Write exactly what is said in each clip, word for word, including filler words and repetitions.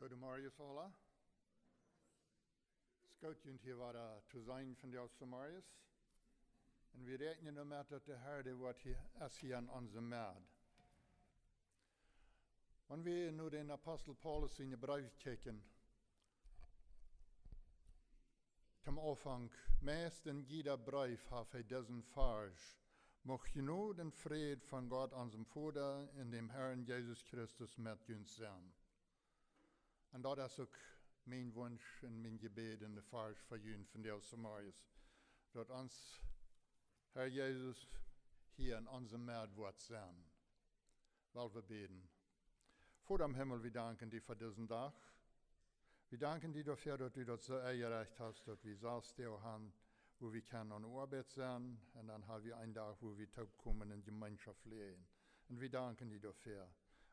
Goodemorjes aula. Es goot, junt hia wada to seenen vondoag zemorjes. Un wie räakjnen doamet, daut de Herr, dee woat hia, es hia en onse Med. Wan wie nu dän Apostel Paulus siene Breew kjikjen, toom Aunfank, meist en jieda Breew haft hee disen Varsch: Mucht Jnod un Fräd von Gott, onsem Voda, un däm Herrn Jesus Christus met junt sennen. Un daut es uk mien Wunsch un mien Jebäd un de Varsch fa junt vondoag zemorjes, daut ons Herr Jesus hia en onse Med woat sennen. Well wie bäden. Voda em Himmel, wie danken die fa disen Dach. Wie danken die doafäa, daut du daut soo enjerecht hast, daut wie sas Doag han, wua wie kjennen aun de Oabeit sennen, un dan ha wie een Dach, wua wie toopkomen un Jemeenschoft läwen. Un wie danken die doafäa.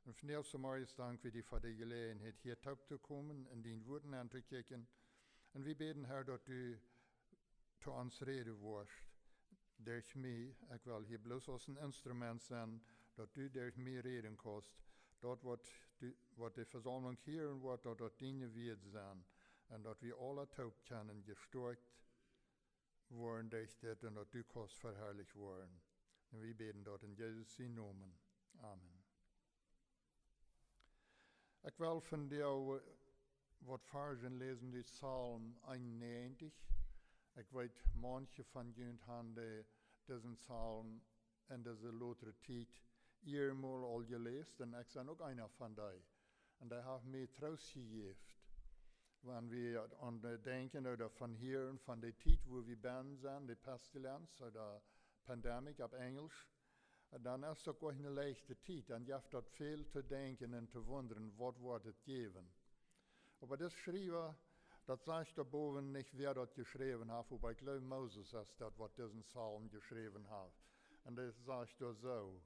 Un vondoag zemorjes dank wie die fa de Jeläajenheit, hia toop to komen un dien Wuat aun to kjikjen. Un wie bäden, Herr, daut du to ons räden woascht derch mie. Ekj well hia bloos aus een Instrument sennen, daut du derch mie räden kaust. Daut waut du, waut de Vesaumlunk hieren woat, daut daut diene Wieed sent. Un daut wie aula toop kjennen jestoakjt woaren derch dit un daut du kaust veharlicht woaren. Un wie bäden daut en Jesus sienen Nomen. Amen. Ekj well vondoag waut Varzen läsen ut Psalm eenunnäajentich. Ekj weet, manche von junt han de, disen Psalm en dise lotre Tiet eenmol aul jeläst, un ekj sie uk eena von dee. Un dee haft mie Troost jejäft. Wan wie aun de denkjen ooda von hieren, von de Tiet, wua wie bennen sent, de Pestilenz ooda Pandemic opp Enjelsch, dan es daut uk eene leichte Tiet. Dan jeft daut väl to denkjen un to wundren, waut woat et jäwen. Oba dis Schriewa, daut sajcht doa bowen nich, wäa daut jeschräwen haft, oba ekj jleew, Moses es daut, waut disen Psalm jeschräwen haft. Un dee sajcht doa soo: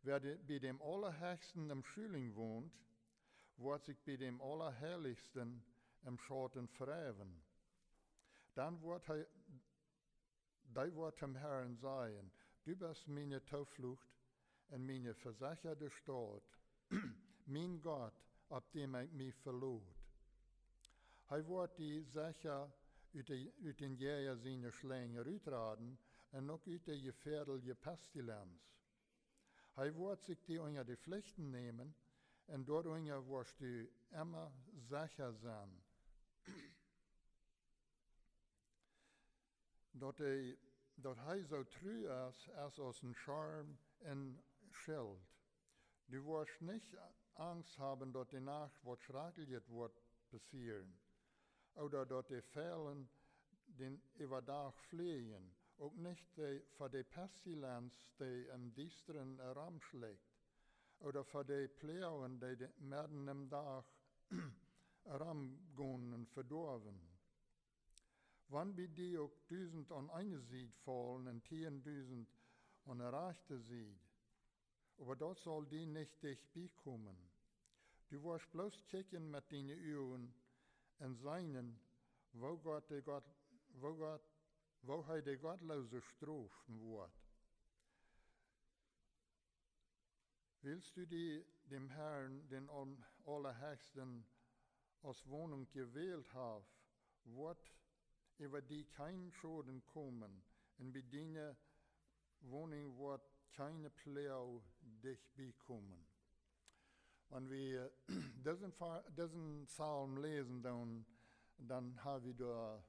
Wäa de, bie däm Aulahechsten em Schulinj wont, woat sikj bie däm Aulaheilichsten em Schauten vereewen. Dan woat hee, dee woat dem Herrn sajen: Du best miene Tooflucht un miene vesechade Staut, mien Gott, opp däm ekj mie velot. Hee woat die secha ut de, ut dän Jäaja siene Schlenj rutraden un uk ut de jefäadelje Pestilenz. Hee woat sikj die unja de Flichten nämen un doaderunja woascht du emma secha sennen. Daut hee, daut hee soo tru es, es aus een Schirm un Schilt. Du woascht nich Angst haben, daut de Nacht waut Schrakjlichet woat passieren, ooda daut de Fielen dän Äwadach fleajen, uk nich de, fa de Pestilenz, dee em Diestren romschlikjt, ooda fa de Ploagen, dee de, medden em Dach romgonen un vedoawen. Wan bie die uk dusent aun eene Sied faulen un tieendusent aun de rajchte Sied, oba daut saul die nich dicht biekomen. Du woascht bloos kjikjen met diene Uagen un seenen, woo Gott de Gott, woo Gott, woo hee de Gottloose strofen woat. Wiels du die däm Herrn, dän Al-, Aulahechsten, aus Wonunk jewält hast, woat äwa die kjeen Schoden komen, un bie diene Wonunk woat kjeene Ploag dicht biekomen. Wan wie disen Fa-, disen Psalm läsen, dan, dan ha wie doa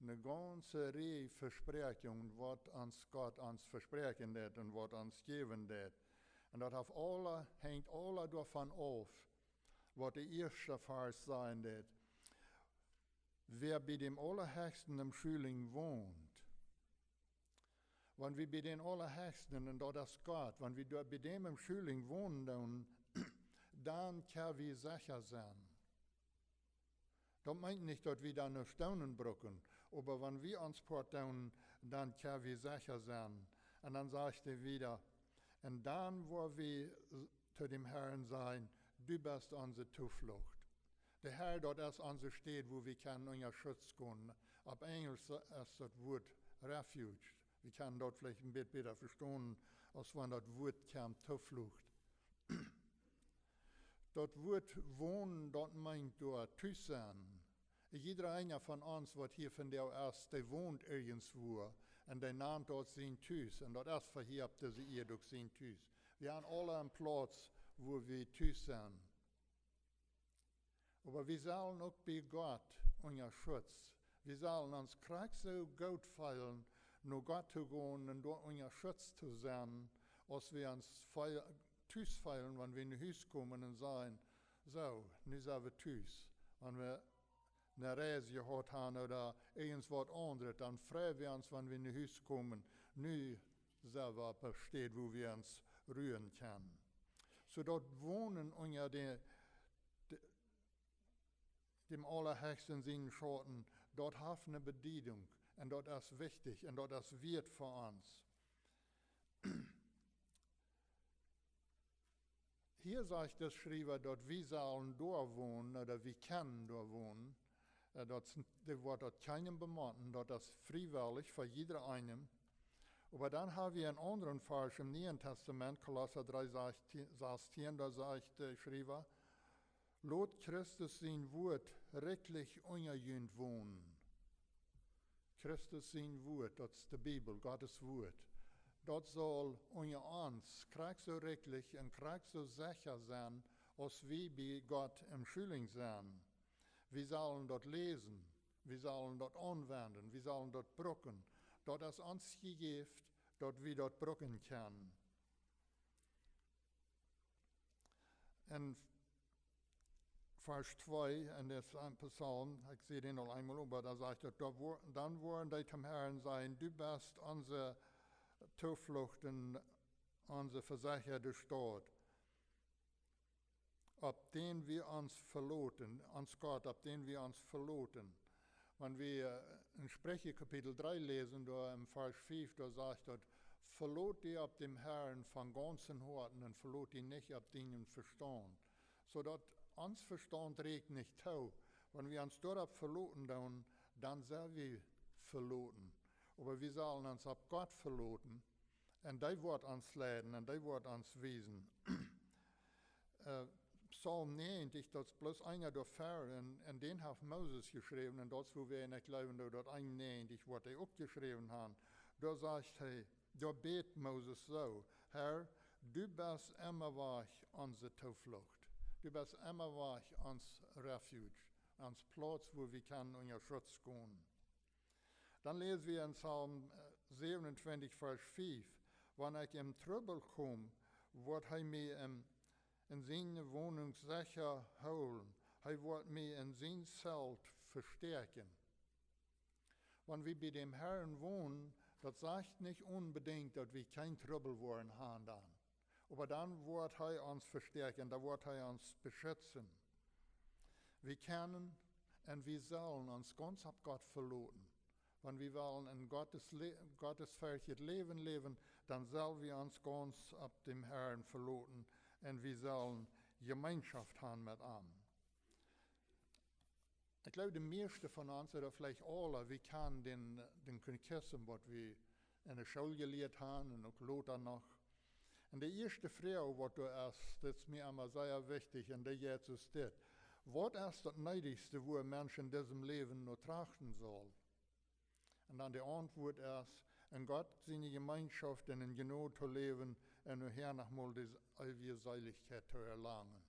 eene gaunze Rieej Vespräakjungen, waut ons Gott ons vespräakjen deit un waut ons jäwen deit. Un daut haft aula, henjt aula doavon auf, waut de ieeschte Varsch sajen deit: Wäa bie däm Aulahechsten em Schulinj wont. Wan wie bie dän Aulahechsten, un daut es Gott, wan wie doa bie däm em Schulinj wonen doonen, dan kjenn wie secha sennen. Daut meent nich, daut wie dan no Stoonen brucken, oba wan wie ons Poat doonen, dan kjenn wie secha sennen. Un dan sajcht hee wieda: Un dan woa wie to däm Herrn sajen: Du best onse Toflucht. De Herr, daut es onse Städ, wua wie kjennen unja Schutz gonen. Opp Enjelsch es daut Wuat refuge. Wie kjennen daut veleicht een bät bäta vestonen, aus wan daut Wuat kjemt, Toflucht. Daut Wuat wonen, daut meent doa Tus sennen. Jieda eena von ons, waut hia vondoag es, dee wont irjentwua. Un dee nant daut sien Tus. Un daut es fa hia opp dise Ieed uk sien Tus. Wie han aule een Plauz, wua wie Tus sennen. Oba wie sellen uk bie Gott unja Schutz. Wie sellen ons krakjt soo goot feelen, no Gott to gonen un doa unja Schutz to sennen, aus wie ons feel-, Tus feelen, wan wie no Hus komen un sajen: "Soo, nu sent wie Tus." Wan wie eene Reis jehaut haben ooda irjent waut aundret, dan frei wie ons, wan wie no Hus komen. Nu sent wie opp eene Städ, wua wie ons ruen kjennen. Soo daut Wonen unja de, de, däm Aulahechsten sienen Schauten, daut haft eene Bediedunk un daut es wichtich un daut es wieet fa ons. Hia sajcht de Schriewa, daut wie sellen doa wonen, ooda wie kjennen doa wonen. Äh, daut es, dee woat daut kjeenem bemotten, daut es friewellich fa jieda eenem. Oba dan ha wie eenen aundren Varsch em Nieen Testament, Kolossa dree sastieen, doa sajcht de Schriewa: "Lot Christus sien Wuat rikjlich unja junt wonen." Christus sien Wuat, daut es de Bibel, Gott sien Wuat. Daut saul unja ons krakjt soo rikjlich un krakjt soo secha sennen, aus wie bie Gott em Schulinj sent. Wie sellen daut läsen, wie sellen daut aunwenjen, wie sellen daut brucken. Daut es ons jejäft, daut wie daut brucken kjennen. En Varsch twee en dän Psalm, ekj säd dän aul eemol, oba doa sajcht et: "Doa wo-, dan woaren dee toom Herrn sajen: Du best onse Tooflucht un onse vesechade Staut, opp dän wie ons veloten, ons Gott, opp dän wie ons veloten." Wan wie, äh, en Spricha Kapitel dree läsen, doa em Varsch fief, doa sajcht et: "Velot die opp däm Herrn von gaunzem Hoaten un velot die nich opp dienen Vestaunt." Soo daut ons Vestaunt rieekjt nich too. Wan wie ons doaropp veloten doonen, dan sent wie veloten. Oba wie sellen ons opp Gott veloten. Un dee woat ons leiden un dee woat ons wiesen. Äh, Psalm näajentich, daut es bloos eena doavon, un, un dän haft Moses jeschräwen, un daut es wua wie en jleewen, daut, daut eenunnäajentich woat hee uk jeschräwen haben. Doa sajcht hee, doa bät Moses soo: "Herr, du best emma wajch onse Tooflucht. Du best emma wajch ons Refuge, ons Plauz, wua wie kjennen unja Schutz gonen." Dan läs wie en Psalm, äh, säwenuntwintich, Varsch fief: "Wan ekj em Trubbel kom, woat hee mie en, en siene Wonunk secha hoolen. Hee woat mie en sien Zelt vestäakjen." Wan wie bie däm Herrn wonen, daut sajcht nich onbedinjt, daut wie kjeen Trubbel woaren haben dan. Oba dan woat hee ons vestäakjen, dan woat hee ons beschitzen. Wie kjennen un wie sellen ons gaunz opp Gott veloten. Wan wie wellen en Gottes Le-, gottesferchtjet Läwen läwen, dan sell wie ons gaunz opp däm Herrn veloten un wie sellen Jemeenschoft haben met am. Ekj jleew, de mieeschte von ons, ooda veleicht aule, wie kjennen dän, dän Katechismus, waut wie en de School jelieet haben un uk lota noch. Un de ieeschte Froag, waut doa es, daut es mie emma sea wichtich, un dee jeit soo aus dit: "Waut es daut needichste, wua een Mensch en disem Läwen no trachten saul?" Un dan de Auntwuat es: "En Gott siene Jemeenschoft un en Jnod to läwen un nohäa noch mol de eewje Seelichkjeit to erlangen."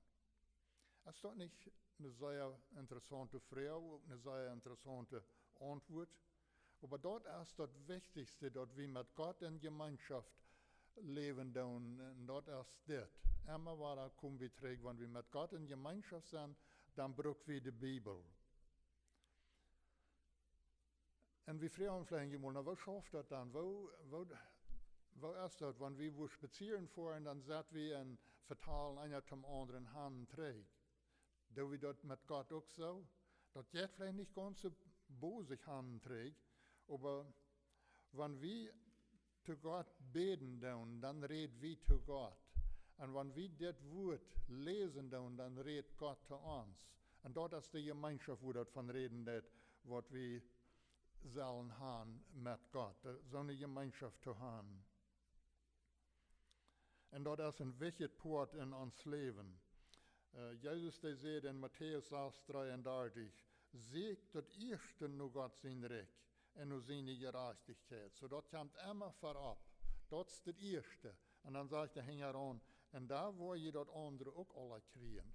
Es daut nich eene sea interessaunte Froag, uk eene sea interessaunte Auntwuat? Oba daut es daut Wichtichste, daut wie met Gott en Jemeenschoft läwen doonen, un daut es dit. Emma wada kome wie trigj, wan wie met Gott en Jemeenschoft sent, dan bruck wie de Bibel. Un wie froagen veleicht eemol: "Na, woo schauft daut dan? Woo, woo, woo es daut, wan wie wua spazieren foaren, dan sett wie un vetalen eena toom aundren han un trigj?" Doo wie daut met Gott uk soo? Daut jeit veleicht nich gaunz soo bosich han un trigj, oba wan wie to Gott bäden doonen, dan räd wie to Gott. Un wan wie dit Wuat läsen doonen, dan räd Gott to ons. Un daut es de Jemeenschoft, wua daut von räden deit, waut wie sellen han met Gott, äh, soone Jemeenschoft to han. Un daut es een wichtja Poat en ons Läwen. Äh, Jesus, dee säd en Matäus sas dreeundartich: "Sieekjt daut ieeschte no Gott sien Rikj un no siene Jerajchtichkjeit." Soo daut kjemt emma verop. Daut es daut ieeschte. Un dan sajcht hee hinjaraun: "Un dan woa jie daut aundre uk aula kjrieen."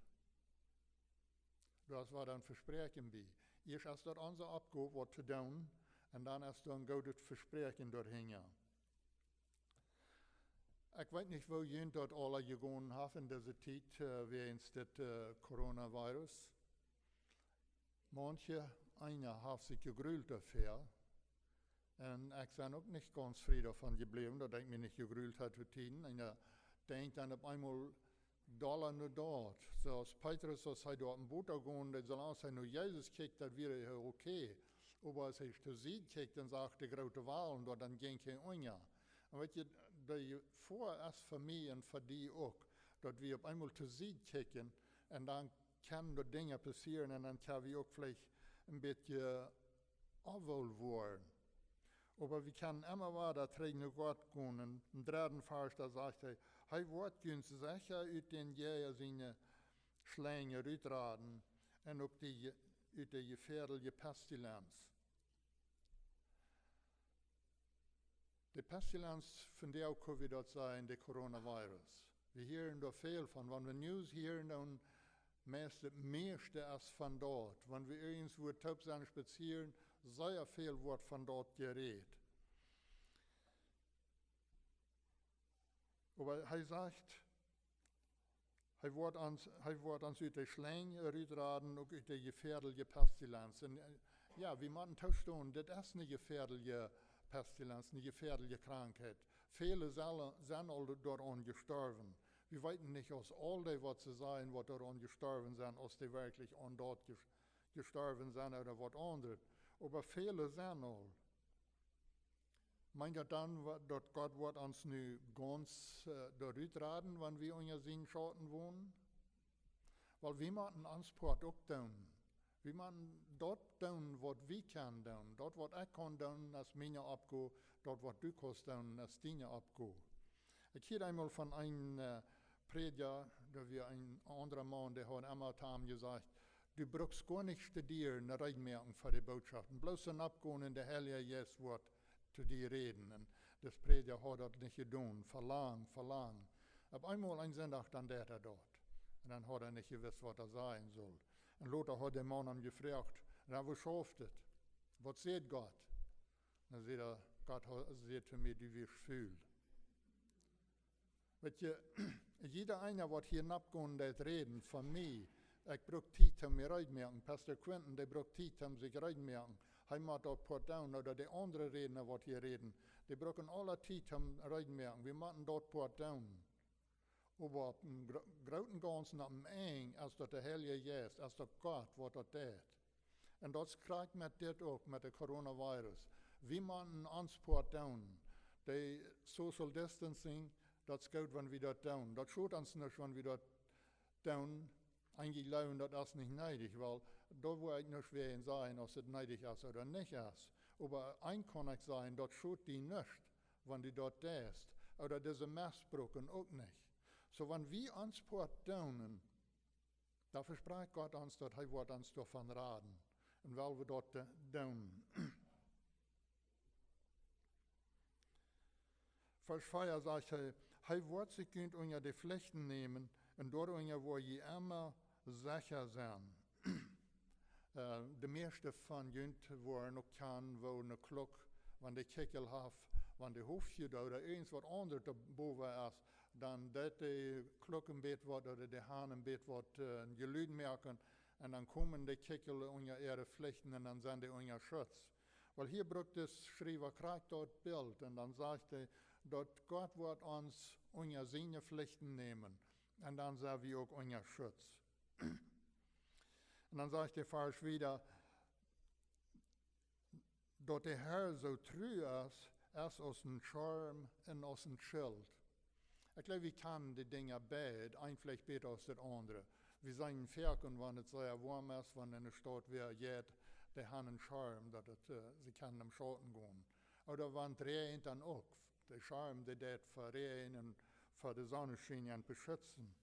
Daut wia dan Vespräakjen bie. Ieescht es daut onse Oppgow waut to doonen, un dan es doa een goodet Vespräakjen doahinja. Ekj weet nich, woo junt daut aula jegonen haft en dise Tiet, äh, wäajens dit, äh, Coronavirus. Manche, eena haft sikj jegrult doafäa. Un ekj sie uk nich gaunz frie doavon jebläwen, daut ekj mie nich jegrult haud to Tieden. Eena denkjt dan opp eemol dolla no daut. Soo aus Petrus, aus hee doa opp een Boot gonen deed, soo lang aus hee no Jesus kjikjt, daut wia hee okay. Oba aus hee to Sied kjikjt un sach de groote Walen doa, dan jinkj hee unja. Un weet jie, de Jefoa es fa mie un fa die uk, daut wie opp eemol to Sied kjikjen un dan kjennen doa Dinja passieren un dan kjenn wie uk veleicht een bät onwoll woaren. Oba wie kjennen emma wada trigj no Gott gonen. Em dredden Varsch, doa sajcht hee: "Hee woat junt secha ut dän Jäaja siene Schlenj rutraden un uk de, ut de jefäadelje Pestilenz." De Pestilenz, von dee uk, woo wie daut sajen, de Coronavirus. Wie hieren doa väl von. Wan wie News hieren, dan meist daut mieeschte es von daut. Wan wie irjentwua toop sent spazieren, sea väl woat von daut jerät. Oba hee sajcht, hee woat ons, hee woat ons ut de Schlenj rutraden, uk ut de jefäadelje Pestilenz. Un, äh, jo, wie motten toostonen, dit es eene jefäadelje Pestilenz, eene jefäadelje Krankheit. Väle sellen, sent aul doaraun jestorwen. Wie weeten nich, aus aul dee, waut see sajen, waut doaraun jestorwen sent, aus dee werkjlich aun daut jes-, jestorwen sent ooda waut aundret. Oba väle sent aul. Meent daut dan, wa-, daut Gott woat ons nu gaunz, äh, doa rutraden, wan wie unja sienen Schauten wonen? Well, wie motten ons Poat uk doonen. Wie motten daut doonen, waut wie kjennen doonen. Daut, waut ekj kaun doonen, es miene Oppgow. Daut, waut du kaust doonen, es diene Oppgow. Ekj hieed eemol von een, äh, Prädja, doa wia een aundra Maun, dee haud emma to am jesajcht: "Du brukst goanich studieren, ne, reed moaken fa de Bootschoften. Bloos doa nopp gonen un de Heilje Jeist woat to die räden." Un dis Prädja haud daut nich jedonen. Velang, velang. Opp eemol een Sindach, dan deed hee daut. Un dan haud hee nich jewist, waut hee sajen sull. Un lota haud de Maun am jefroacht: "Na, woo schauft et? Waut sajcht Gott?" Dan säd hee: "Gott ha-, säd to mie, du woascht ful." Weet jie, jieda eena, waut hia nopp gonen deit räden, von mie, ekj bruk Tiet om mie reed moaken. Pastor Quinton, dee brukt Tiet om sikj reed moaken. Hee mott daut Poat doonen, ooda de aundre Rädna, waut hia räden, dee bruken aule Tiet om reed moaken. Wie motten daut Poat doonen. Oba opp dän gro-, grooten gaunzen, opp dän Enj, es daut de Heilje Jeist, es daut Gott, waut daut deit. Un daut es krakjt met dit uk, met de Coronavirus. Wie motten ons Poat doonen. De social distancing, daut es goot, wan wie daut doonen. Daut schot ons nuscht, wan wie daut doonen. Eenje jleewen, daut es nich needich, well, doa woa ekj nuscht wäajen sajen, aus et needich es ooda nich es. Oba eent kaun ekj sajen, daut schot die nuscht, wan du daut deist. Ooda dise Mest brucken uk nich. Soo, wan wie ons Poat doonen, dan vesprakjt Gott ons, daut hee woat ons doavon raden. Un well wie daut, äh, doonen. Varsch vea sajcht hee: "Hee woat sikj junt unja de Flichten nämen, un doarunja woa jie emma secha sennen." Äh, de mieeschte von junt woaren uk kjanen, woo ne Kluck, wan dee Kjikjel haft, wan dee Hoofkjel ooda irjent waut aundret doa bowen es, dan deit de Kluck een bät waut, ooda de Hahn een bät waut, äh, een Jelud moaken, un dan komen de Kjikjel unja äare Flichten un dan sent dee unja Schutz. Well, hia brukt de Schriewa krakjt daut Bilt, un dan sajcht hee, daut Gott woat ons unja siene Flichten nämen, un dan sent wie uk unja Schutz. Un dan sajcht de Varsch wieda, daut de Herr soo tru es, es aus een Schirm un aus een Schilt. Ekj jleew, wie kjanen de Dinja beid, eent veleicht bäta aus daut aundre. Wie seenen foaken, wan et sea woam es, wan enne Staut wäa jeit, dee han een Schirm, daut et, äh, see kjennen em Schauten gonen. Ooda wan et räajent dan uk, de Schirm, dee deit fa Räajen un fa de Sonneschien beschitzen.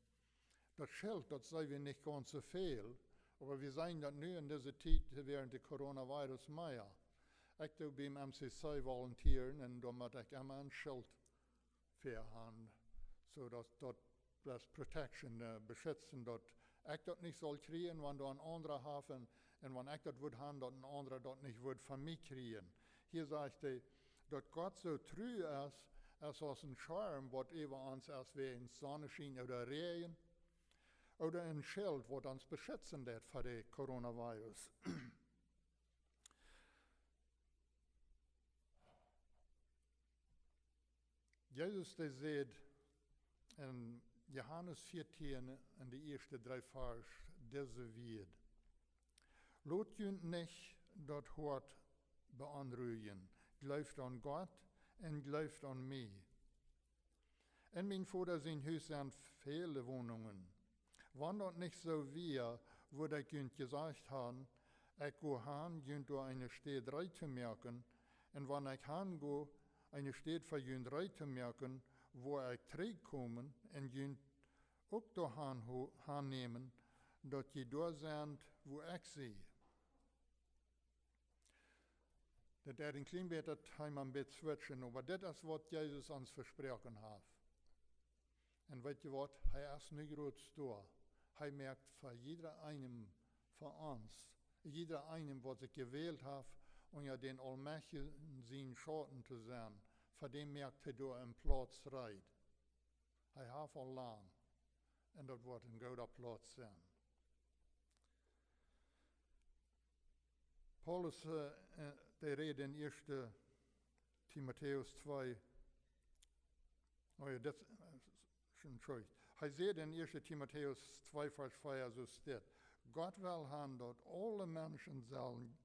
Daut Schilt, daut seenen wie nich gaunz soo väl, oba wie seenen daut nu en dise Tiet wäarent de Coronavirus mea. Ekj doo biem M C C volontieren un doa mott ekj emma een Schilt väa han, soo daut, daut bloos Protection, äh, beschitzen, daut ekj daut nich saul kjrieen, wan doa een aundra haft, un, un wan ekj daut wudd han, daut een aundra daut nich wudd von mie kjrieen. Hia sajcht hee, daut Gott soo tru es, es aus een Schirm, waut äwa ons es wäajen Sonneschien ooda Räajen, ooda een Schilt, waut ons beschitzen deit fa de Coronavirus. Jesus, dee säd en Johanes vieetieen en de ieeschte dree Varsch dise Wieed: Lot junt nich daut Hoat beonruijen. Jleeft aun Gott un jleeft aun mie. En mien Voda sien Hus sent väle Wonungen. Wan daut nich soo wia, wudd ekj junt jesajcht han, ekj go han, junt doa eene Städ reed to moaken. Un wan ekj han go, eene Städ fa junt reed to moaken, woa ekj trigjkomen un junt uk doa han ho-, han nämen, daut jie doa sent, wua ekj sie. Daut es een kjlien bät, daut hee mau een bät switchen, oba dit es waut Jesus ons vesproaken haft. Un weet jie waut? Hee es nu groot doa. Hee moakt fa jieda eenem von ons, jieda eenem, waut sikj jewält haft, unja dän Aulmajchtjen sien Schauten to sennen, fa dän moakt hee doa een Plauz reed. Hee haft aul lang. Un daut woat een gooda Plauz sennen. Paulus, äh, äh, dee rät en ieeschte Timotäus twee. Oh jo, daut, äh, schon schlecht. Hee sajcht en ieeschte Timotäus twee Varsch vea, soo steit: Gott well han, daut aule Menschen sellen,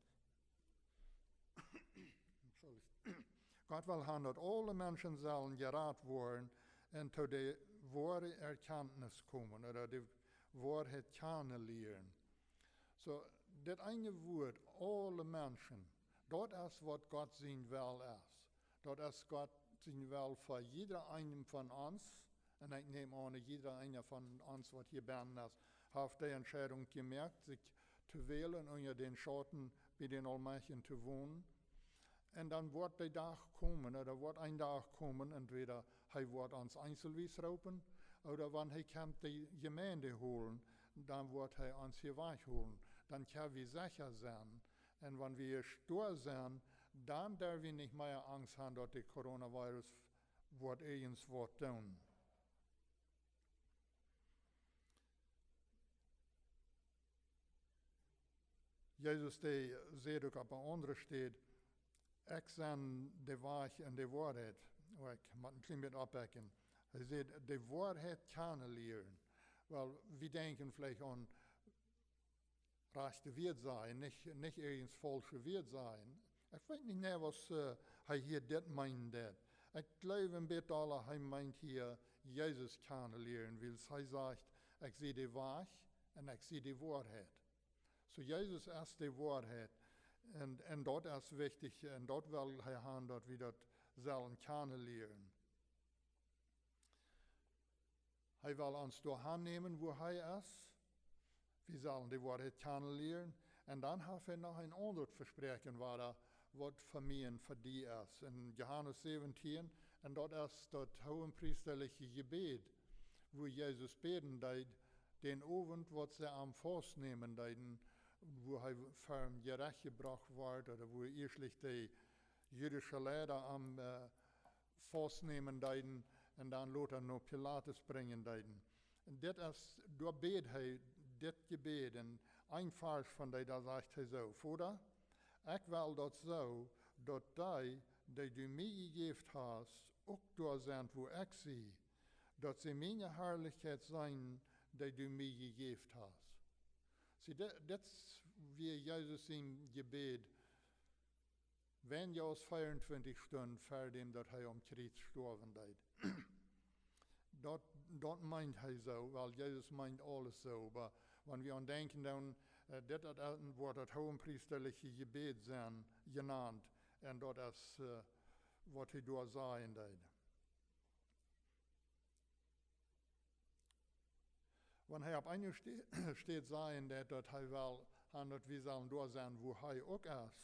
Entschuldigung. Gott well han, daut aule Menschen sellen jerat woaren un to de woare Erkjantnis komen, ooda de Woarheit kjanen lieren. Soo, daut eene Wuat, aule Menschen, daut es waut Gott sien Well es. Daut es Gott sien Well fa jieda eenem von ons. Un ekj näm aun, jieda eena von ons, waut hia bennen es, haft dee Entscheidunk jemoakt, sikj to wälen, unja dän Schauten bie dän Aulmajchtjen to wonen. Un dan woat de Dach komen, ooda woat een Dach komen, entwäda hee woat ons eenselwies roopen, ooda wan hee kjemt de Jemeent holen, dan woat hee ons hia wajchholen. Dan kjenn wie secha sennen. Un wan wie doa sent, dan derw wie nich mea Angst han, daut de Coronavirus woat irjent waut doonen. Jesus, dee sajcht uk opp eene aundre Städ: Ekj sie de Wajch un de Woarheit. Oh, ekj mott een kjlien bät oppbakjen. Hee sajcht, de Woarheit kjanen lieren. Well, wie denkjen veleicht aun rajchte Wieed sajen, nich, nich irjent faulsche Wieed sajen. Ekj weet nich mea, waut, äh, hee hia dit meenen deed. Ekj jleew een bät aul, hee meent hia Jesus kjanen lieren, wiels hee sajcht: Ekj sie de Wajch un ekj sie de Woarheit. Soo, Jesus es de Woarheit. Un, un daut es wichtich, un daut well hee han, daut wie daut sellen kjanen lieren. Hee well ons doa han nämen, wua hee es. Wie sellen de Woarheit kjanen lieren. Un dan haft hee noch een aundret Vespräakjen, waut, waut fa mie un fa die es. En Johanes säwentieen, un daut es daut hoogepriesterliche Jebäd, wua Jesus bäden deed, dän Owent, waut see am faustnämen deeden, wua hee ver Jerecht jebrocht wort, ooda wua ieeschtlich de jüdische Leida am, äh, faustnämen deeden un dan lota no Pilatus brinjen deeden. Un dit es, doa bäd hee dit Jebäd, un een Varsch von dee, doa sajcht hee soo: Voda, ekj well daut soo, daut dee, dee du mie jejäft hast, uk doa sent, wua ekj sie, daut see miene Harlichkjeit seenen, dee du mie jejäft hast. See, dit, dit wia Jesus sien Jebäd, wan jo aus veeauntwintich Stund ver däm, daut hee aum Kjriez stoawen deed. Daut, daut meent hee soo, well, Jesus meent aules soo, oba wan wie aun denkjen, dan, äh, dit, daut, äh, woat daut hoogepriesterliche Jebäd sennen jenant, un daut es, äh, waut hee doa sajen deed. Wan hee opp eene Städ sajcht, daut, daut hee well han, daut wie sellen doa sennen, wua hee uk es.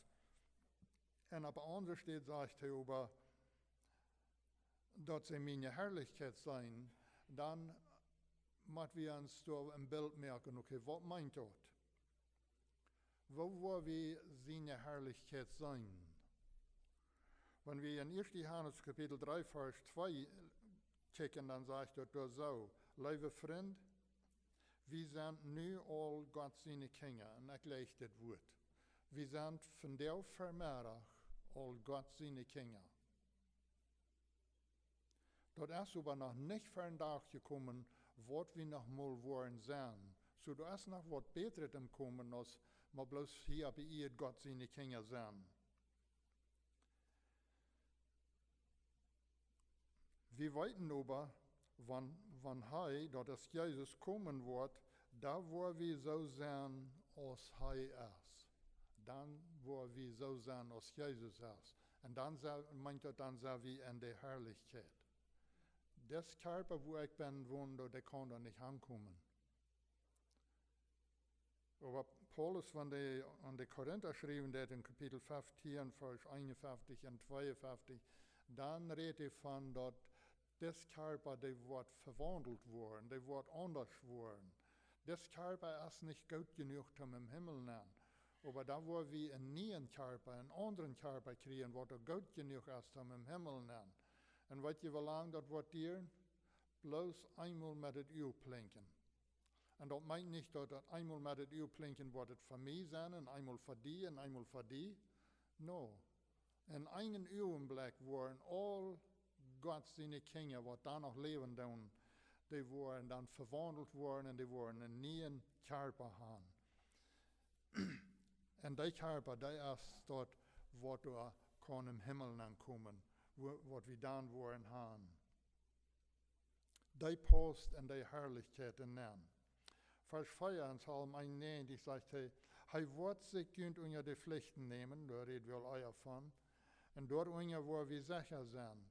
Un opp eene aundre Städ sajcht hee oba, daut see miene Harlichkjeit seenen, dan mott wie ons doa een Bilt moaken, okay, waut meent daut? Woo woa wie siene Harlichkjeit seenen? Wan wie en ieeschte Johanes Kapitel dree, Varsch twee kjikjen, dan sajcht daut doa soo: Leewe Frind, wie sent nu aul Gott siene Kjinja, un ekj läs dit Wuat. Wie sent vondoag Vemeddach aul Gott siene Kjinja. Daut es oba noch nich ver dän Dach jekomen, waut wie noch mol woaren sennen. Soo, doa es noch waut Bätret em Komen, aus mau bloos hia opp de Ieed Gott siene Kjinja sennen. Wie weeten oba, wan, wan hee, daut es Jesus, komen woat, dan woa wie soo sennen, aus hee es. Dan woa wie soo sennen, aus Jesus es. Un dan se-, meent daut, dan sent wie en de Harlichkjeit. Dis Kjarpa, wua ekj ben, wonen, doa, dee kaun doa nich aunkomen. Oba Paulus, wan dee aun de Korinta schriewen deed en Kapitel feftieen, Varsch eenunfeftich un tweeunfeftich, dan rät hee von daut dis Kjarpa, dee woat vewaundelt woaren, dee woat aundasch woaren. Dis Kjarpa es nich goot jenuach toom em Himmel nenn. Oba dan woa wie een nieen Kjarpa, een aundren Kjarpa kjrieen, waut doa goot jenuach es toom em Himmel nenn. Un weet jie, woo lang daut woat dieren? Bloos eemol met daut Uag plinkjen. Un daut meent nich, daut daut eemol met daut Uag plinkjen woat et fa mie sennen, un eemol fa die, un eemol fa die. No. En eenen Uagenblekj woaren aul Gott siene Kjinja, waut dan noch läwen doonen, dee woaren dan vewaundelt woaren un dee woaren een nieen Kjarpa han. Un dee Kjarpa, dee es daut, waut doa kaun em Himmel aunkomen, wua-, waut wie dan woaren han. Dee paust en dee Harlichkjeit nenn. Varsch vea en Psalm eenunnäajentich sajcht hee: Hee woat sikj junt unja de Flichten nämen, doa räd wie aul ea von. Un doarunja woa wie secha sennen.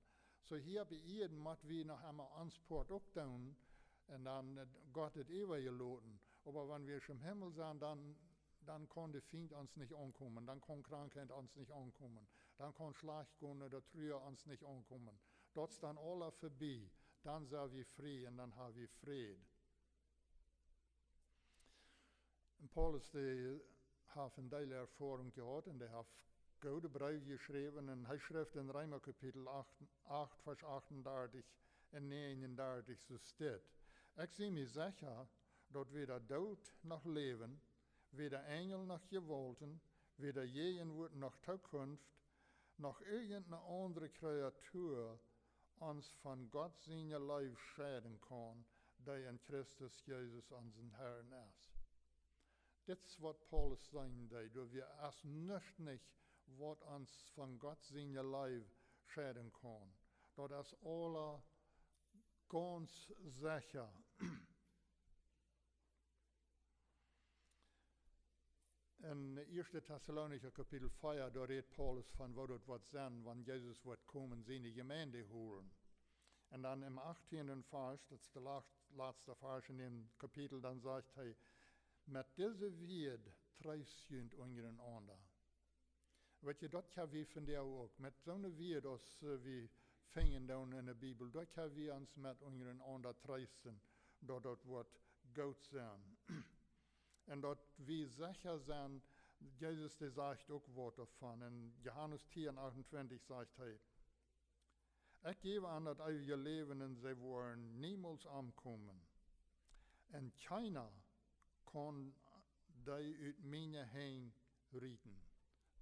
Soo hia opp de Ieed mott wie noch emol ons Poat uk doonen un dan, eh, Gott daut äwajeloten. Oba wan wie em Himmel sent, dan, dan kaun de Fient ons nich aunkomen, dan kaun Krankheit ons nich aunkomen, dan kaun schlajcht gonen, daut Trua ons nich aunkomen. Daut es dan aula verbie, dan sent wie frie un dan ha wie Fräd. Un Paulus, dee haft een Deel Erfoarunk jehaut un dee haft goode Breew jeschräwen un hee schrift en Reema Kapitel acht, acht, Varsch achtundartich un näajenundartich, soo steit: Ekj sie mie secha, daut wada Doot noch Läwen, wada Enjel noch Jewaulten, wada Jäajenwuat noch Tookunft, noch irjent eene aundre Kreatua ons von Gott siene Leew scheiden kaun, dee en Christus Jesus, onsen Herrn, es. Dit es waut Paulus sajen deed, doa wia es nuscht nich, waut ons von Gott siene Leew scheiden kaun. Daut es aula gaunz secha. En ieeschte Tessalonicha Kapitel vea, doa rät Paulus von woo daut woat sennen, wan Jesus woat komen, siene Jemeent holen. Un dan em achttienden Varsch, daut es de la-, latste Varsch en däm Kapitel, dan sajcht hee: Met dise Wieed treest junt unjarenaunda. Weet jie, daut kjenn wie vondoag uk. Met soone Wieed aus, eh, wie finjen doonen en de Bibel, daut kjenn wie ons met unjarenaunda treesten, daut daut woat goot sennen. Un daut wie secha sennen, Jesus, dee sajcht uk waut doavon. En Johanes tieen achtuntwintich sajcht hee: Ekj jäw an daut eewje Läwen un see woaren niemols omkomen. Un kjeena kaun dee ut miene Henj rieten.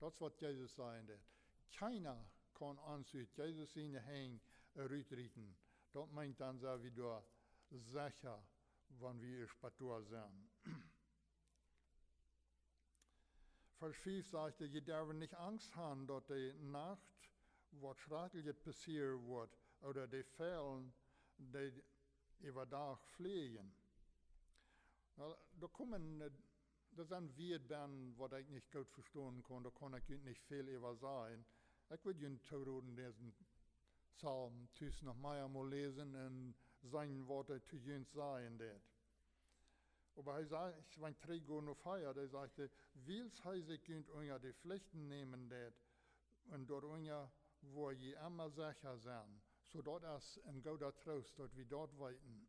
Daut es waut Jesus sajen deed. Kjeena kaun ons ut Jesus siene Henj rutrieten. Daut meent, dan sent wie doa secha, wan wie ieescht bat doa sent. Varsch fief sajcht: Jie derwen nich Angst han, daut de Nacht waut Schrakjlichet passieren woat, ooda de Vejlen, dee äwa Dach fleajen. Nu, doa komen, eh, doa sent Wieed bennen, waut ekj nich goot vestonen kaun, doa kaun ekj junt nich väl äwa sajen. Ekj wudd junt tooroden, disen Psalm tus noch mea mol läsen un seenen, waut hee to junt sajen deed. Oba hee sajcht, wan trigj gonen no vea, dee sajcht, wiels hee sikj junt unja de Flichten nämen deed, un doarunja woa jie emma secha sennen, soo daut es een gooda Troost, daut wie daut weeten.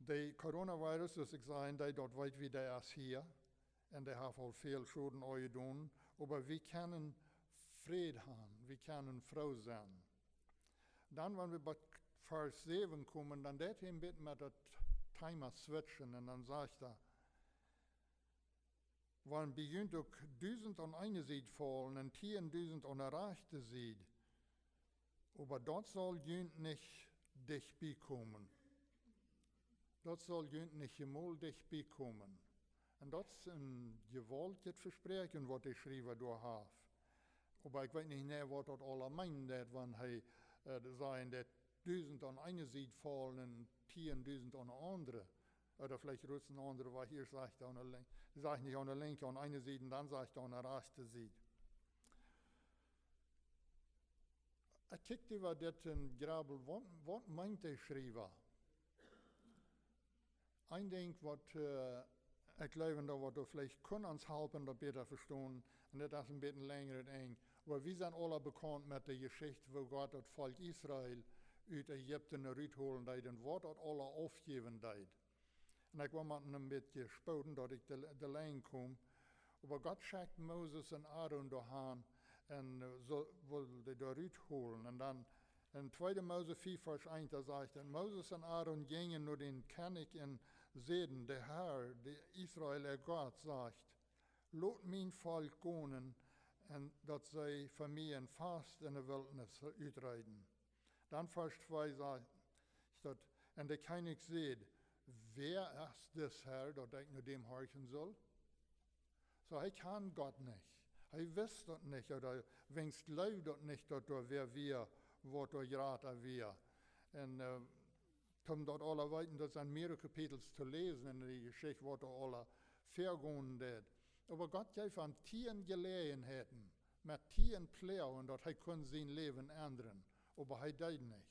De Coronavirus, soo aus ekj säd, dee, daut weet wie, dee es hia. Un dee haft aul väl Schoden aunjedonen. Oba wie kjennen Fräd haben, wie kjennen froo sennen. Dan, wan wie bie Varsch säwen komen, dan deit hee een bät met daut Thema switchen. Un dan sajcht hee, wan bie junt uk dusent aun eene Sied faulen un tieendusent aun de rajchte Sied, oba daut saul junt nich dicht bie komen. Daut saul junt nich emol dicht bie komen. Un daut es een jewaultjet Vespräakjen, waut de Schriewa doa haft. Oba ekj weet nich jeneiw, waut daut aula meenen deit, wan hee, äh, sajcht, daut dusent aun eene Sied faulen un tieendusent aun de aundre. Ooda veleicht rutst een aundra, waut hia sajcht, aun de lin-, sajcht nich aun de linkje, aun eene Sied, un dan sajcht hee aun de rajchte Sied. Ekj kjikj äwa dit un grubbel, waut, waut meent de Schriewa? Een Dinkj, waut, äh, ekj jleew, daut waut veleicht kunn ons halpen, daut bäta vestonen, un dit es een bät lenjret Enj. Oba wie sent aula bekaunt met de Jeschicht, woo Gott daut Volkj Israel ut Ägipten rutholen deed un waut daut aula aufjäwen deed. Un ekj well mau een bät spoden, daut ekj de, de Lenj kom. Oba Gott schekjt Moses un Aaron doahan un, äh, soo, wull dee doa rutholen. Un dan en tweede Mose vea, Varsch eent, doa sajcht et: Moses un Aaron jinjen no dän Kjennich un säden: De Herr, de Israel äa Gott, sajcht: Lot mien Volkj gonen, un daut see fa mie een Fast enne Wiltnis utreeten. Dan Varsch twee sajcht daut: Un de Kjennich säd: Wäa es dis Herr, daut ekj no däm horchen saul? Soo, hee kjand Gott nich. Hee wist daut nich, ooda weens jleewd daut nich, daut doa wäa wia, waut doa jrata wia. Un, äh, toom daut aula weeten, daut sent mearere Kapitels to läsen en de Jeschicht, waut doa aula väagonen deed. Oba Gott jeef am tieen Jeläajenheiten, met tieen Ploagen, daut hee kunn sien Läwen endren. Oba hee deed nich.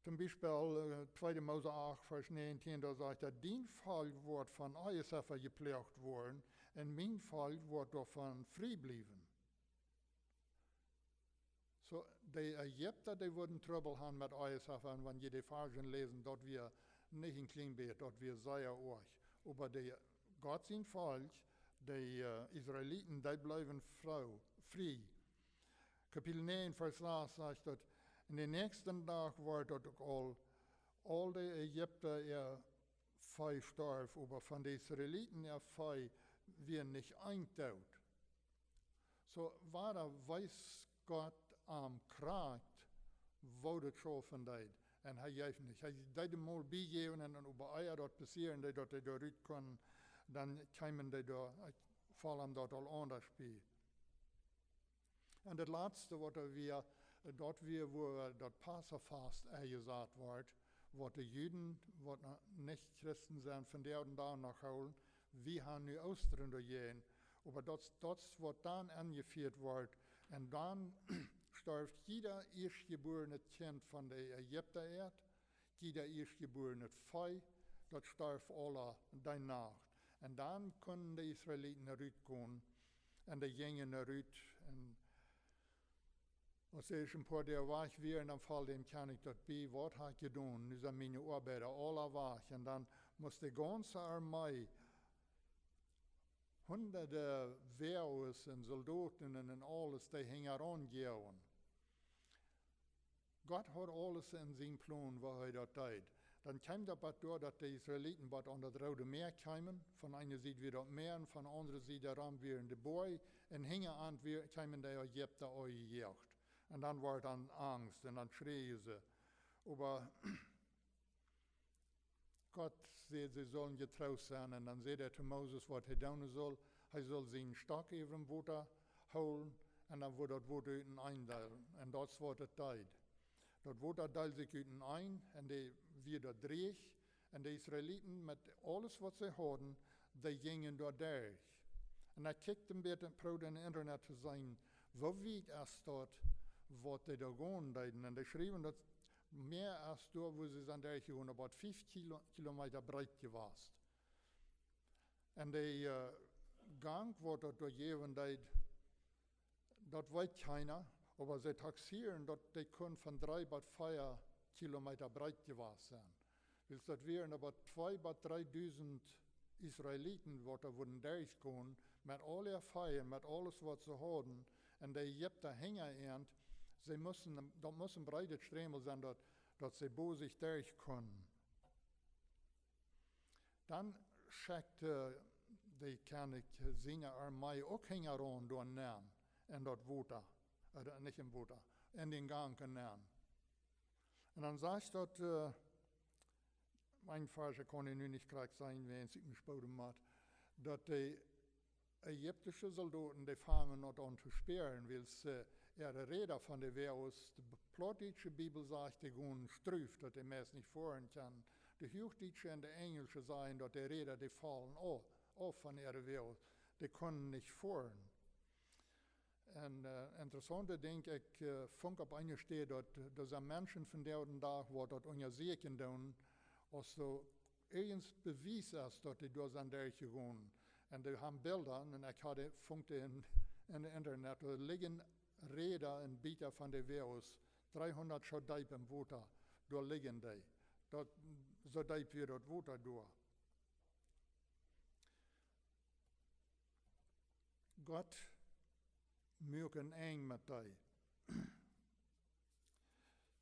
Toom Biespel, äh, tweede Mose acht, Varsch näajentieen, doa sajcht et: Dien Volkj woat von Iesafa jeploagt woaren, un mien Volkj woat doavon frie bliewen. Soo, de Ägipta, dee wudden Trubbel haben met Iesafa, un wan jie de Varschen läsen, daut wia nich een kjlien bät, daut wia sea oajch. Oba de, Gott sien Volkj, de, äh, Israeliten, dee bleewen froo, frie. Kapitel näajen, Varsch sas sajcht daut: Un dän näakjsten Dach wort daut uk aul, aul de Ägipta äa Vee storf, oba von de Israeliten äa Vee wia nich eent doot. Soo, wada wees Gott am krakjt, woo daut schaufen deed. Un hee jeef nich. Hee deed am mol biejäwen un dan, oba ea daut passieren deed, daut dee doa rut kunnen, dan kjeemen dee doa, ekj foll am daut aul aundasch bie. Un daut latste, waut doa wia, daut wia, wua daut Passafast enjesat wort, waut de Juden, waut no-, nich Christen sent, vondoag dän Dach noch hoolen. Wie haben nu Oostren doajäajen. Oba daut, daut, waut dan enjefieet wort, un dan storf jieda ieeschtjebuarnet Kjint von de Ägipta äa, jieda ieeschtjebuarnet Vee, daut storf aula dee Nacht. Un dan kunnen de Israeliten rutgonen, un dee jinjen rut, un aus see een poa Doag wajch wieren, dan foll däm Kjennich daut bie: Waut hab ekj jedonen? Nu sent miene Oabeida aula wajch. Un dan must de gaunze Armee, hundade Wäajes un Soldoten un, un aules, dee hinjaraun jäajen. Gott haud aules en sien Plon, woo hee daut deed. Dan kjeem daut bat doa, daut de Israeliten bat aun daut Roode Mäa kjeemen. Von eene Sied wia daut Mäa un von de aundre Sied doarom wieren de Boaj. Un hinja an wia, kjeemen de Ägipta aunjejoacht. Un dan wort dan Angst un dan schräajen see. Oba Gott säd, see sullen jetroost sennen. Un dan säd hee to Moses, waut hee doonen sull. Hee sull sienen Stock äwa daut Wota hoolen un dan wudd daut Wota uteneen deelen. Un daut es, waut et deed. Daut Wota deeld sikj uteneen un dee wia doa drieech. Un de Israeliten met aules, waut see hauden, dee jinjen doa derch. Un ekj kjikjt een bät, proowd em Internet to seenen, woo wiet es daut waut dee doa gonen deeden. Un dee schriewen, daut Mäa es doa, wua see sent derchjegonen, about fief Kilo, Kilometa breet jewast. Un de äh, Gank, waut daut doa jäwen deed, daut weet kjeena, oba see taxeeren, daut dee kunn von dree bat vea Kilometa breet jewast sennen. Wiels daut wieren oba twee bat dreedusent Israeliten, waut doa wudden derchgonen, met aul äa Vee, met aules, waut see hauden, un de Ägipta hinja an, see musten, daut must een breedet Strämel sennen, daut, daut see bosich derch kunnen. Dan schekjt de Kjennich siene Armee uk hinjaraun doa nenn, en daut Wota, äh, nich em Wota, en dän Gank nenn. Un dan sajcht daut, äh, een Varsch, kaun ekj nu nich krakjt sajen, wäajens ekj mie spooden mott, daut de ägiptische Soldoten, dee fangen daut aun to späaren, wiels äh, äare Räda von de Wäajes, de b-, plautdietsche Bibel sajcht, dee gonen struff, daut dee meist nich foaren kjennen. De huachdietsche un de enjelsche sajen, daut de Räda, dee faulen auf, auf von äare Wäajes. Dee kunnen nich foaren. Un äh, interessaunt, denkj ekj, äh, funk opp eene Städ, daut, daut sent Menschen vondoag dän Dach, waut daut unjasieekjen doonen, aus soo irjent Bewies es, daut dee doa sent derchjegonen. Un dee haben Bilda, un ekj haud, funk dee en, en Internet, doa lijen Räda un Bieta von de Wäajes, dreehundat Schoo deep em Wota, doa lijen dee. Daut, soo deep wia daut Wota doa. Gott muak een Enj met dee.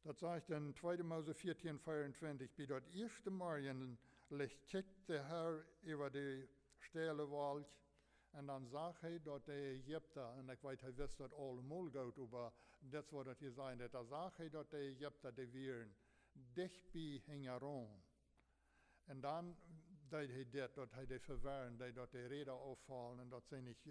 Daut sajcht en tweede Mose vieetieen veeruntwintich: Bie daut ieeschte Morjenlicht kjikjt de Herr äwa de stelle Wolkj, un dan sach hee, daut de Ägipta, un ekj weet, hee wist daut aulemol goot, oba dit es waut daut hia sajcht, daut dan sach hee, daut de Ägipta, dee wieren dicht bie hinjaraun. Un dan deed hee dit, daut hee dee vewarnen deed, daut de Räda auffaulen un daut see nich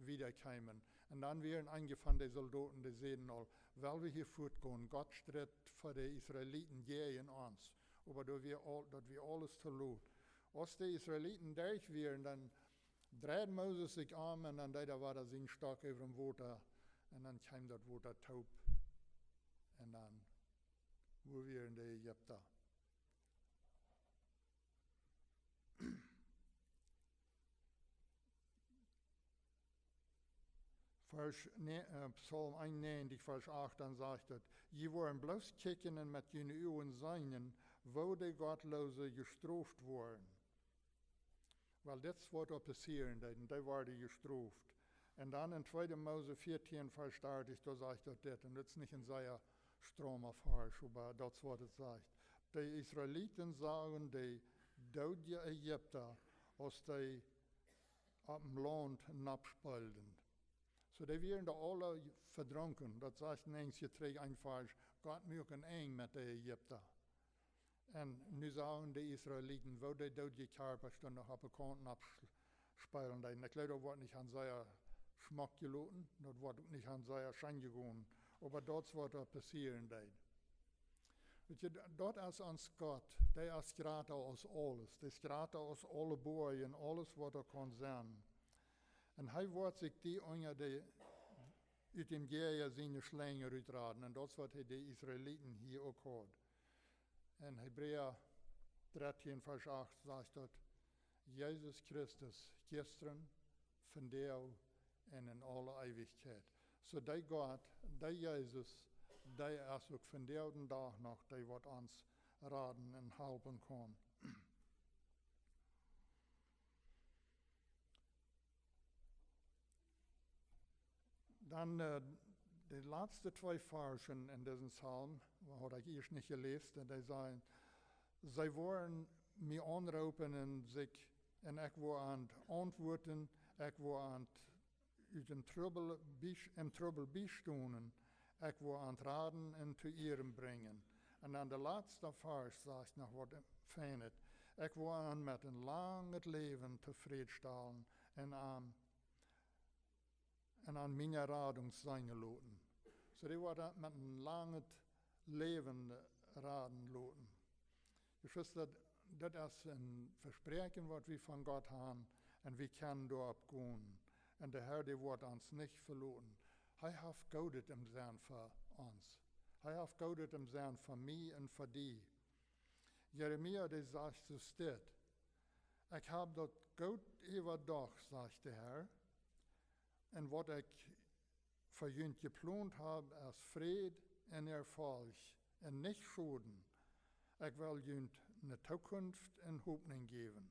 wieda kjeemen. Un dan wieren eenje von de Soldoten, dee säden aul: Well wie hia fuatgonen, Gott stritt fa de Israeliten jäajen ons. Oba daut wia aul-, daut wia aules to lot. Aus de Israeliten derch wieren, dan dreid Moses sikj om un dan deed hee wada sien Stock äwa daut Wota. Un dan kjeem daut Wota toop. Un dan, wua wieren de Ägipta? Varsch ne-, äh, Psalm eenunnäajentich, Varsch acht, dan sajcht et: Jie woaren bloos kjikjen un met june Uagen seenen, woo de Gottloose jestroft woaren. Well, dit es waut doa passieren deed, un dee worden jestroft. Un dan en tweede Mose vieetieen, Varsch dartich, doa sajcht daut dit, un dit es nich een sea strama Varsch, oba daut es waut et sajcht. De Israeliten sagen de doodje Ägipta, aus dee opp daut Launt nopp speelden. Soo, dee wieren doa aule vedrunken. Daut sajcht en Enj, trigj een Varsch: Gott muak een Enj met de Ägipta. Un nu sagen de Israeliten, woo dee doodje Kjarpasch dan noch opp de Kaunt nopp sch-, speelen deeden. Ekj jleew, daut woat nich aun sea schmock jeloten, daut woat uk nich aun sea scheen jegonen. Oba daut es waut doa passieren deed. Weet jie, d-, daut es ons Gott, dee es jrata aus aules, dee es jrata aus aule Boaj un aules, waut doa kaun sennen. Un hee woat sikj die unja de, ut däm Jäaja siene Schlenj rutraden. Un daut es waut hee de Israeliten hia uk haud. En Hebräa dartieen, Varsch acht sajcht daut: Jesus Christus, jistren, vondoag un en aule Eewichkjeit. Soo dee Gott, dee Jesus, dee es uk vondoag dän Dach noch, dee waut ons raden un halpen kaun. Dan äh, de latste twee Varschen en disen Psalm, haud ekj ieescht nich jeläst, un dee sajen: See woaren mie aunroopen un sikj, un ekj woa an auntwuaden, ekj woa an ut dän Trubbel bie-, em Trubbel biestonen, ekj woa an raden un to Ieren brinjen. Un dan de latste Varsch sajcht noch waut Fienet: Ekj woa an met een langet Läwen tofräd stalen un an, un an miene Radunk seenen loten. Soo, dee woat met een langet Läwen raden loten. Jewess, daut, daut es een Vespräakjen, waut wie von Gott haben, un wie kjennen doaropp gonen. Un de Herr, dee woat ons nich veloten. Hee haft Goodet em Senn fa ons. Hee haft Goodet em Senn fa mie un fa die. Jeremia, dee sajcht soo dit: Ekj hab daut goot äwadocht, sajcht de Herr, un waut ekj fa junt jeplont hab, es Fräd un Erfolg un nich Schoden. Ekj well junt ne Tookunft un Hopninj jäwen.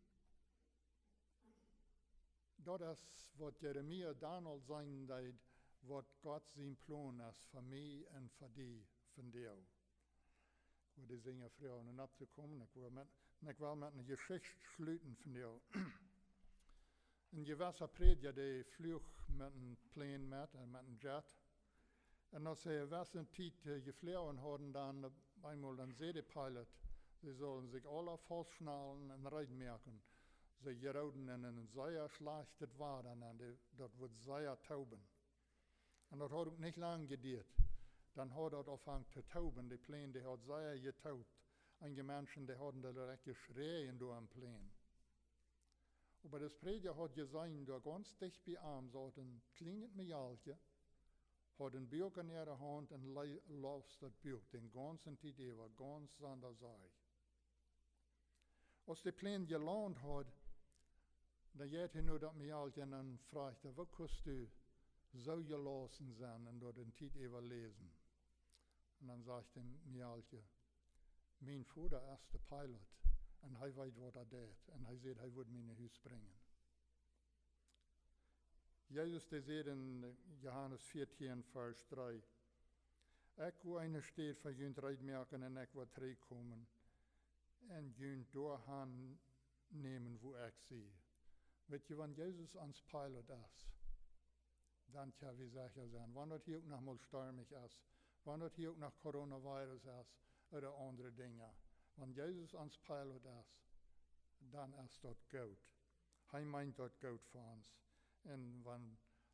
Daut es waut Jeremia dan aul seenen deed, waut Gott sien Plon es fa mie un fa die vondoag. Ekj wull de Sinja froagen opptokomen. Ekj wull met, ekj wull met eene Jeschicht schluten vondoag. Een jewessa Prädja, dee fluach met een Plane met un met een Jet. Un aus see eene jewesse Tiet, äh, jefloagen hauden, dan opp eemol, dan säd de Pilot, see sullen sikj aula faustschnallen un reed moaken. See jeroden en een sea schlajchtet Wada, un dee, daut wudd sea tooben. Un daut haud uk nich lang jedieet. Dan haud daut aunjefongen to tooben. De Plane, dee haud sea jetoobt. Eenje Menschen, dee hauden doa direkt jeschräajen doa aum Plane. Oba dis Prädja haud jeseenen, doa gaunz dicht bie am saut een kjlienet Mejalkje, haud een Buak en äare Haunt un le-, laus daut Buak dän gaunzen Tiet äwa, gaunz soo aus hee. Aus de Plane jelaunt haud, dan jeit hee no daut Mejalkje un dan fruach hee: "Woo kaust du soo jelausen sennen un doa de Tiet äwa läsen?" Un dan sajcht daut Mejalkje: "Mien Voda es de Pilot un hee weet, waut hee deit. Un hee säd, hee wudd mie no Hus brinjen." Jesus, dee säd en Johanes vieetieen, Varsch dree: "Ekj woa eene Städ fa junt reed moaken un ekj woa trigjkomen un junt doahan nämen, wua ekj sie." Weet jie, wan Jesus ons Pilot es, dan kjenn wie secha sennen. Wan daut hia uk noch mol stormich es, wan daut hia uk noch Coronavirus es, ooda aundre Dinja. Wan Jesus ons Pilot es, dan es daut goot. Hee meent daut goot fa ons. Un wan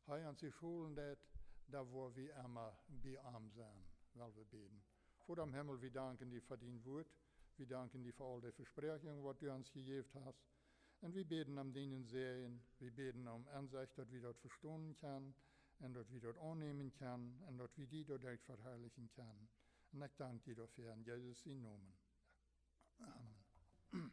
hee ons hia holen deit, dan woa wie emma bie am sennen, well wie bäden. Voda em Himmel, wie danken die fa dien Wuat. Wie danken die fa aul de Vespräakjungen, waut du ons jejäft hast. Un wie bäden om dienen Säajen, wie bäden om Ensecht, daut wie daut vestonen kjennen un daut wie daut aunnämen kjennen un daut wie die doaderch veharlichen kjennen. Un ekj dank die doafäa en Jesus sienen Nomen. Amen.